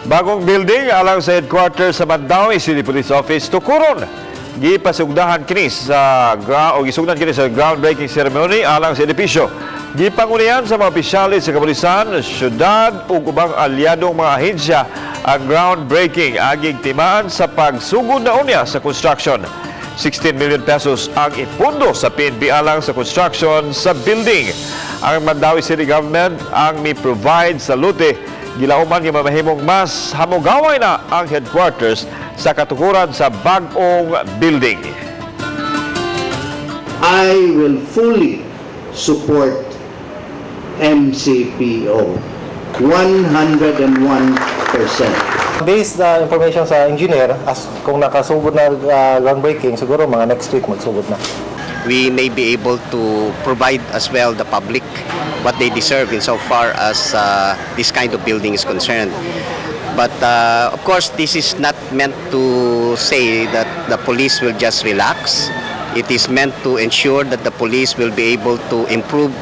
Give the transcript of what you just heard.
Bagong building alang sa headquarters sa Mandaue City Police Office tukuron. Gipasugdahan kini sa o gisugdan kini sa groundbreaking ceremony alang sa edipisyo. Gipangunihan sa mga opisyales sa kapulisan, syudad ug ubang alyadong mga ahensya ang groundbreaking agig timaan sa pagsugod na unya sa construction. 16 million pesos ang ipundo sa PNP alang sa construction sa building. Ang Mandaue City Government ang mi-provide sa lute. Gilauman nga mamahimong mas hamugaway na ang headquarters sa katukuran sa bag-ong building. I will fully support MCPO. 101%. Based na information sa engineer, as kung nakasugod na groundbreaking, siguro mga next week magsugod na. We may be able to provide as well the public what they deserve insofar as this kind of building is concerned. But of course, this is not meant to say that the police will just relax. It is meant to ensure that the police will be able to improve